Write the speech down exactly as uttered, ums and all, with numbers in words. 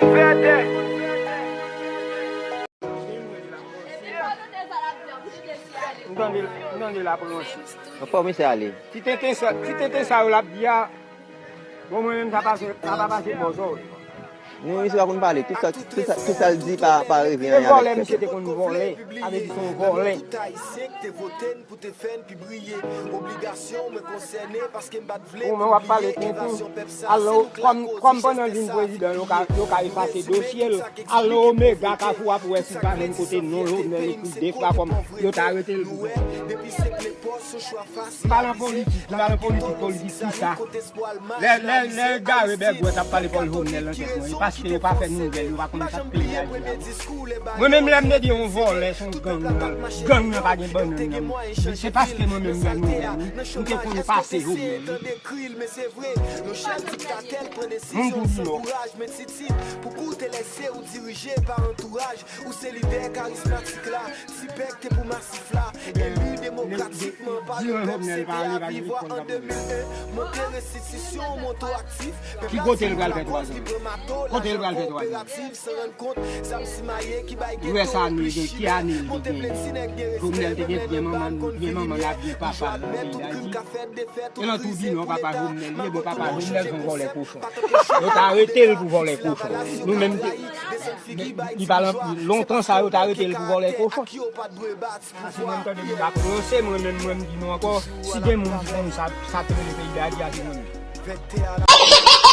Vèdè. M tande, m tande l ap ranse. Anfòm, misye ale. Ti tenten sa, ti tenten sa yo l ap di a. Bon, mwen menm, sa pase, sa pa pase bò zòrèy. Non, misye pa konn pale. Tout sa, tout sa, tout sa l di pa, pa revyen anyen avèk pèsòn. Se vòlè misye te konn vòlè. Sa vle di se yon vòlè. Ou menm w ap pale konkou. Alò, kòm, kòm pandan l vin prezidan, yo ka, yo ka efase dosye l. Alò, Omega Kafou ap wè si pa menm kote non Jovenel ekri de fwa kòm yo ta arete l pou fè. M pa nan politik, m pa nan politik, politik kisa. Lè, lè, lè egare bègwè t ap pale Pòl Jovenel nan tèt mwen, e paske yo pa fè nouvèl, yo pa konn sa k peyi a ye a. Mwen menm lè m te di yon vòlè, se yon gang nan, gang nan pa gen bannann nan. Se paske mwen menm m fè nouvèl, wi. M te konn pase Jovenel, wi. Moun tou di non. Pou koute lèse ou dirije pa antouraj, ou se lidè karismatik la. Ti pèk te pou masif la, eli demokratikman pa le pèp, se te a vivwa an de mil en. Monte restitisyon, monto aktif. Ki kote l pral fè twa zan? Kote l pral fè twa zan? San rann kont, zam simaye ki bay geto pli chik. Monte plenti nèg gen respè, menm lè nou pa konn vini. Jwa l mèt tout krim ka fèt defèt. E nan tou di non, papa Jovenel, li bon, papa Jovenel se yon vòlè kochon. Yo ta arete l pou vòlè kochon. Nou menm, li pa lontan sa yo ta arete l pou vòlè kochon. Paske mwen tande moun ap ranse, mwen menm, mwen m di nou ankò, si gen moun ki konn sa, sa k rele peyi Dayiti a, se mwen menm.